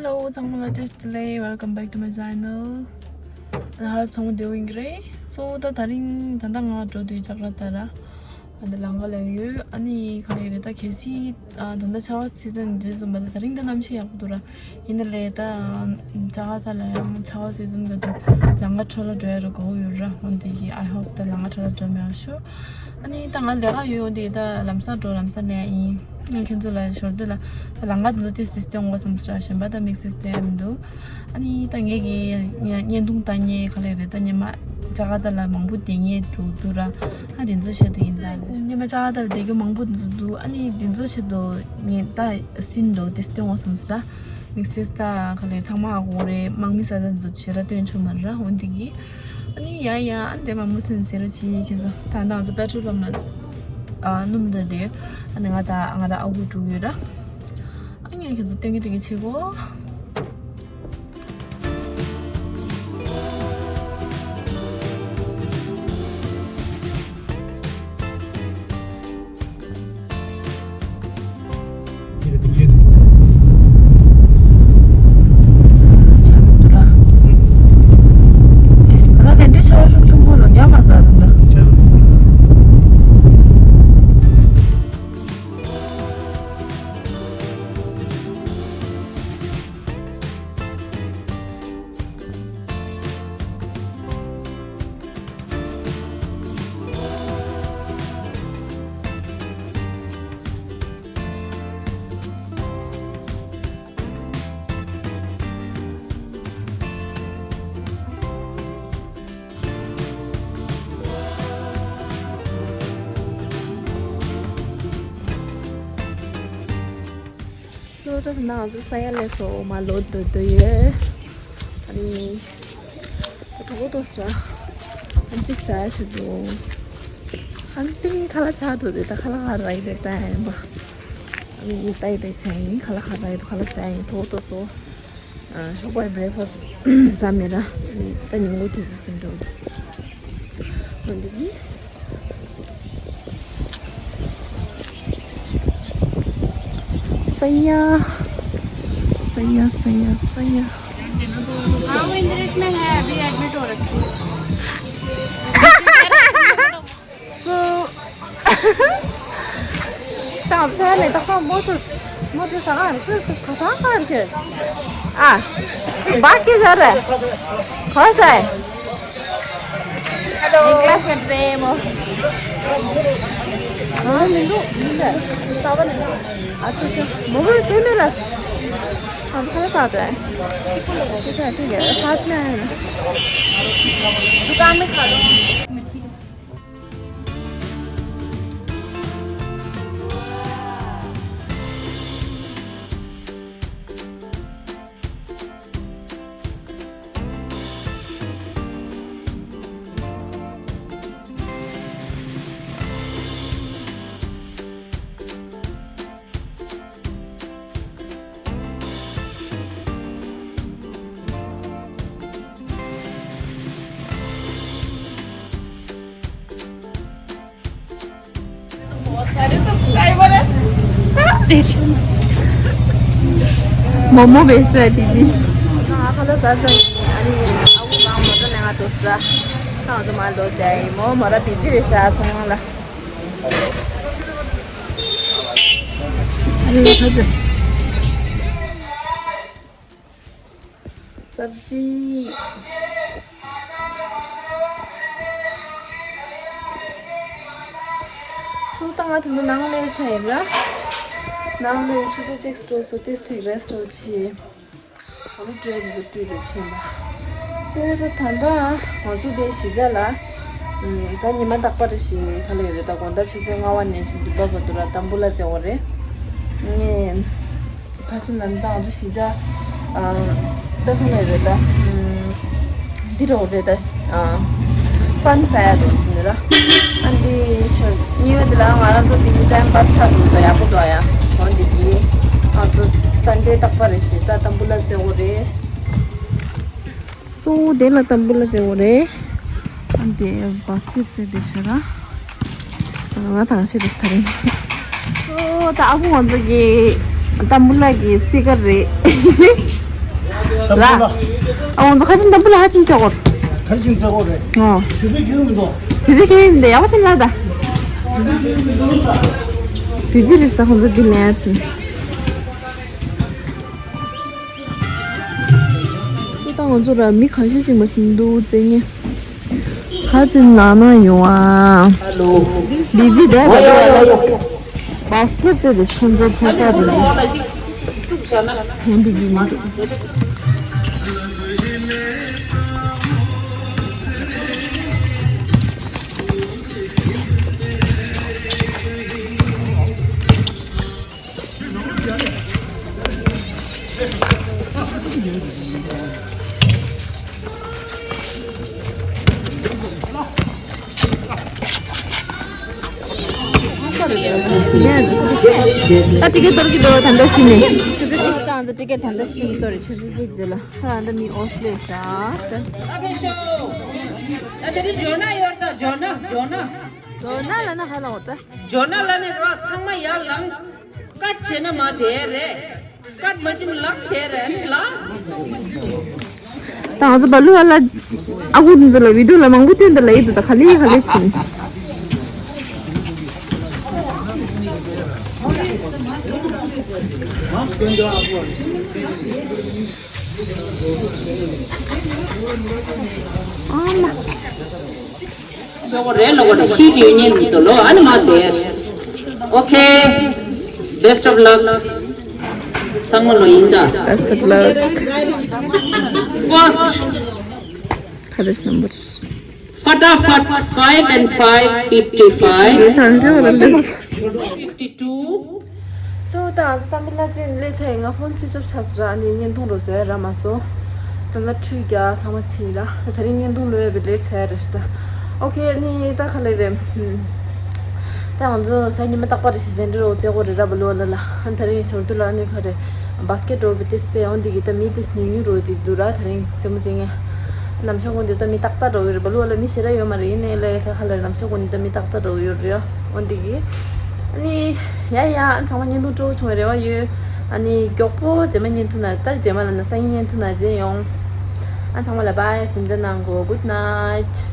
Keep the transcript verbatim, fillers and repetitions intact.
Hello, ཚང་མ་ལ་བཀྲ་ཤིས་བདེ་ལེགས། Welcome back to my channel. I hope ཚང་མ་བདེ་པོ་ཡིན་གྱི་རེད། So ད་དེ་རིང་ད་ལྟ་ང་འགྲོ་དུས་ཅག་ར་ཏ་ར། ཨ་འདི་ལམ་ཁ་ལ་ཡོད། ཨ་ནི་ག་ལ་ཡོད་རེད། ད་གལ་སྲིད་ཨ་ད་ལྟ་ཆར་པ་སི་ཛན་འདི་ཙམ་པ་ལ་དེ་རིང་ད་གནམ་གཤིས་ཡག་པོ་འདུག་ར། ཡིན་ན་ལས་ད་ཅག་ར་ཏ་ལ་ཡང་ཆར་པ་སི་ཛན་ག་འདུག་ལམ་ཁ་འཕྲོ་བརླག་འགྲོ་ཡ་ར་གོ་ཡོད་ར། འོན་ཏེ་གི་I hope ད་ལམ་ཁ་འཕྲོ་བརླག་འགྲོ་མེད་པ་ཤོག་ཨ་ནི་ད་ང་ལས་ཀ་ཡོད་འོན་ཏེ་ད་ལམ་སང་འགྲོ་ལམ་སང་ལས་ཡིན། ངས་ཁྱེད་ཚོ་ལ་ཞོར་དུ་ལ་ད་ལམ་ཁ་འདི་ཚོ་ཏོག་ཙམ་སྟོན་དགོས་བསམ་སོང་ར། གཞན་པ་ད་དམིགས་བསལ་སྟོན་ཡ་མི་འདུག་ཨ་ནི་ད་ངས་ཀྱི་བརྙན་ཐུང་ལྟ་མཁན་ག་ལེ་རེད། ད་སྔོན་མ་ཅག་ར་ཏ་ལ་མང་པོ་བསྡད་མཁན་འདྲ་བོ་འདུག་ར། ཨ་དེ་ཚོའི་ཆེད་དུ་ཡིན། ད་སྔོན་མ་ཅག་ར་ཏ་ལ་བསྡད་རྒྱུ་མང་པོ་འདུག་ཨ་ནི་དེ་ཚོའི་ཆེད་དུ་ངས་ད་སིན་འདྲ་བོ་དེ་སྟོན་དགོས་བསམ་སོང་ར། དམིགས་བསལ་ད་ག་ལེ་ཚང་མ་ཧ་གོ་གི་རེད། དམག་མི་ས་ཆ་འདི་ཚོ་ཞེ་དྲག་སྟོན་ཆོག་མ་རེད་ར། འོན་ཏེ་གི་ཨ་ནི་ཡ་ཡ་ཨ་དེ་མ་མུ་མཐུད་ཟེར་རོ་ཆི་ཁྱེད་ཚོ། ད་ང་ཚོ་པེ་ཊོལ་པམ་ལ་ཨ་སྣུམ་འདྲེན་བསྡད་ཡོད། ཨ་ནི་ང་ད་ང་ར་ཨ་ཁུ་འགྲོ་གི་ཡོད་ར། ཨ་ངས་ཁྱེད་ཚོ་སྟོན་གི་སྟོན་གི་བྱེད་གོ། So ད་ང་ཚོ་ས་ཡ་ལ་སོ་མ་ལོ་དོ་དོ་ཡོད། ཨ་ནི་ད་གྲོགས་པོ་ཏོ་སི་ར། ཨ་ཅིག་ས་ཡ་ཞིག་འདུག་ཨ་ཏིང་ཁ་ལག་ཚ་འགྲོ་རེད། ད་ཁ་ལག་ག་ར་ཡིན་ད་ཡིན་པ། ཨ་ནི་ད་ཡི་ད་ཆ་ཡིན། ཁ་ལག་ག་ར་ཡིན། ཁ་ལག་ས་ཡ་ཡིན། གྲོགས་པོ་ཏོ་སི། ཨ་ཞོགས་པའི་བྷི་རེག་ཕ་སི་ཟ་མེད་ར། ཨ་ནི་ད་ཉིན་གུང་དུས་ཚོད་ཟིན་འགྲོ། འོན་ཏེ་གི་ས་ཡ། ས་ཡ་ས་ཡ་ས་ཡ། हाँ, वो इंद्रेश में है, अभी एडमिट हो रखी है। So ད་ཚེ་ནས་ཏག་ཏག་མོ་ཚོས་མོ་དེ་ས་ག་རུ་ཁྱོད་ཁ་ས་ག་རུ་ཁྱོད། ཨ་བ་ཀི་ཟ་རེ་ཁ་ས། ཧེ་ལོ། ངའི་ཀི་ལ་སི་མེ་ཊི་རེད་མོ། ཨ་མི་འདུག་མི་འདུག་ས་བ་ནས། ཨ་ཆོ་ཆོ་མོ་མོ་སེ་མེ་ལ་སི། ཨ་ཁ་ལ་ས་དེ། ཁ་ས་དེ་ག་ས་ན། दुकान में खा लो। बहुत सारे सब्सक्राइबर हैं। मोमो बेच रहा है दीदी। ང་ཁ་ལག་ཟ་ཟ་ཡིན། ཨ་ནི་ཨ་ཁུ་གང་མོ་ཊ་ནས་ང་འགྲོ་ས་ར། ང་ཚོ་མ་ལོ་རྒྱ་ཡིན། མོ་མོ་ར་བི་ཛི་རེད་ཤག་ཚང་མ་ལ། ཨ་ནི་ཁ་ལག་སབ་ཇི། སུ་ད་ང་དེ་འདྲ་ནང་ལས་ཚ་ཡིན་ལ། ནང་ལས་ཆུ་ཚོད་གཅིག་འགྲོ་སོ་དེ་ཞིག་རེ་སི་ཊི་རོ་ཆི། ད་ལོ་ཊི་རེན་དུ་ཏུ་རུ་ཆི་མ། སུ་ད་ད་ད་ང་ཚོ་དེ་གཞིས་ཆགས་ལ། ཨུམ་གཟའ་ཉི་མ་རྟག་པར་ཞིག་ག་ལེ་རེད། ད་དགོང་དག་ཆུ་ཚོད་ལྔ་པ་ནས་ཞིག་འདུག་པ་བར་དུ་ར་ཏམ་བུ་ལ་ཙེ་འོ་རེད། ངས། ཁ་ཆེ་ལ་ནི་ད་ང་ཚོ་གཞིས་ཆགས་ཨ་ལྟ་ས་ནས་རེད་ད། ཨམ་འདི་རོ་རེད་ད། ཨ་ཕན་ཟ་ཡ་རོ་ཅི་ནི་ར། ཨ་འདི་ཤོ་ཉི་འོད་འདི་ལ་ང་རང་ཚོ་བི་ཊའིམ་པཱས་ཆགས་འདུག་ད་ཡག་པོ་འདུག་ཡ། འོ་འདི་གི་ང་ཚོ་སན་ཌེ་རྟག་པར་རེ་ཞིག་ད་ཏམ་བུ་ལ་ཙེ་འོ་རེད། གཙོ་བོ་དེ་ལ་ཏམ་བུ་ལ་ཙེ་འོ་རེད། ཨ་འདི་བཱ་སི་ཀེ་ཊི་ཙེ་དེ་ཤ་ར། ང་དང་ཤི་རེད་ད་རིང་། ཨོ་ད་ཨ་ཁུ་ང་ཚོ་གི་ཏམ་བུ་ལ་གི་སི་པི་ཀར་རེད། ལ། ཨ་ང་ཚོ་ཁ་ཆེམས་དང་པོ་ལ་ཁ་ཆེམས་བཙལ་དགོས། ཁ་ཆེམས་བཙལ་དགོས་རེད། ཨོ། དེ་ཚོ་ཁྱོན་མི་འདུག་དེ་ཚོ་ཁྱོན་མི་འདུག་ཡག་པོ་ཞིག་ལ་ད། དེ་ཚོ་ཁྱོན་མི་འདུག་ད། དེ་ཚོ་རེད་ད་ཁོང་ཚོ་འདི་ལན་ཚུན། ད་ང་ཚོ་ར་མི་གང་ཤེས་ཅིག་མ་ཤེས་འདུག་བཙལ་ཉེ། ཁ་ཆེམས་ལག་ན་ཡོང་ཨ། ཧེ་ལོ། བི་ཟི་དེ་ཨོ་ཡ་ཡ་ཡ། བ་སི་ཀེ་ཊི་བཙལ་ཏེ་ཁོང་ཚོ་ཕོ་གསར་རེད། ཧོན་དུ་རྒྱུ་མི་འདུག་ད་ཊི་ཀེ་ཊི་གཏོར་གྱི་འདུག་ད་ལྟ་ཤི་ནས། ད་ང་ཚོ་ཊི་ཀེ་ཊི་ད་ལྟ་ཤི་གཏོར་རེད། ཆུ་ཚོད་གཅིག་ཙམ་ལ། ད་ད་མི་ཨོ་སི་ལེ་ཤ། ད་དེ་རིང་ཇོ་ན་ཡོད་ད། ཇོ་ན་ཇོ་ན། ཇོ་ན་ལ་ན་ཧ་ལ་འོ་ད། ཇོ་ན་ལ་ནི་རོ་ཚང་མ་ཡར་ལངས། སྐད་བྱས་ན་མ་དེ་རེད། སྐད་མ་བྱིན་ལགས་ཟེར་རེད་ལ། ད་ང་ཚོ་བ་ལུ་བ་ལ་ཨ་ཁུ་འདི་ཚོ་ལ་བི་ཌིའོ་ལ་མང་པོ་སྟོན་ད་ལ་ཡིད་དུ་ད་ག་ལེ་ག་ལེ་ཕྱིན། ཨ་མ། ཆོག་གོ་རེད་ལོ་གོ་རེད། ཤི་དུས་ཉིན་དུ་ལོ་ཨ་ནི་མ་དེ། ཨོ་ཁེ། Best of luck. ཚང་མ་ལོ་ཡིན་ད། Best of luck. First. ཁ་རེ་ནམ་བར། Fatafat, five and five, fifty-five. Thank you. Fifty-two. སོ་ད་ང་ཚོ་ཏམ་བི་ལ་ཅན་ལས་ཚེ་ང་ཕོན་ཚེ་ཆོབ་ཆ་སི་ར་ནི་བརྙན་ཐུང་རོ་བཟོས་ར་མ་སོང་། ད་ལ་ཁྲུས་རྒྱག་ཚང་མ་ཕྱིན་ལ་ད་རིང་བརྙན་ཐུང་ལོས་བི་ལེར་ཆ་ར་ཤི་ད། ཨོ་ཁེ་ནི་ད་ཁ་ལེ་རེད། ད་ང་ཚོ་ས་ཉི་མ་རྟག་པར་ཞིག་དེ་འདྲ་རོ་བཙལ་གོ་རེད་ར་བ་ལོ་ལ་ལ་ཨ་ད་རིང་ཞོར་དུ་ལ་ནི་ཁ་རེད། བ་སི་ཀེ་ཊི་རོ་བི་ཏི་སེ་འོན་དེ་གི་ད་མི་ཏི་སི་ཉུ་ཉུ་རོ་ཅིག་འདུག་ར་ད་རིང་རྩེད་མོ་རྩེ་ངེ། ནམ་ཞག་ཀུན་ཏུ་ད་མི་ཏག་ཏག་འགྲོ་གི་རེད། བ་ལུ་བ་ལ་མི་ཞེ་དྲག་ཡོད་མ་རེད། ཡིན་ནའི་ལས་ད་ཁ་ལ་ནམ་ཞག་ཀུན་ཏུ་ད་མི་ཏག་ཏག་འགྲོ་གི་ཡོད་རེད། འོན་ཏེ་གི་ཨ་ནི་ཡ་ཡ་ཨ་ཚང་མ་བརྙན་ཐུང་སྤྲོ་བྱུང་བའི་རེ་བ་ཡོད། ཨ་ནི་མགྱོགས་པོ་རྗེས་མ་བརྙན་ཐུང་ན་ད་རྗེས་མ་ལ་ན་སང་ཉིན་བརྙན་ཐུང་ན་མཇལ་ཡོང་། ཨ་ཚང་མ་ལ་བྷའི་སེམས་ཁྲལ་གནང་གོ། Good night.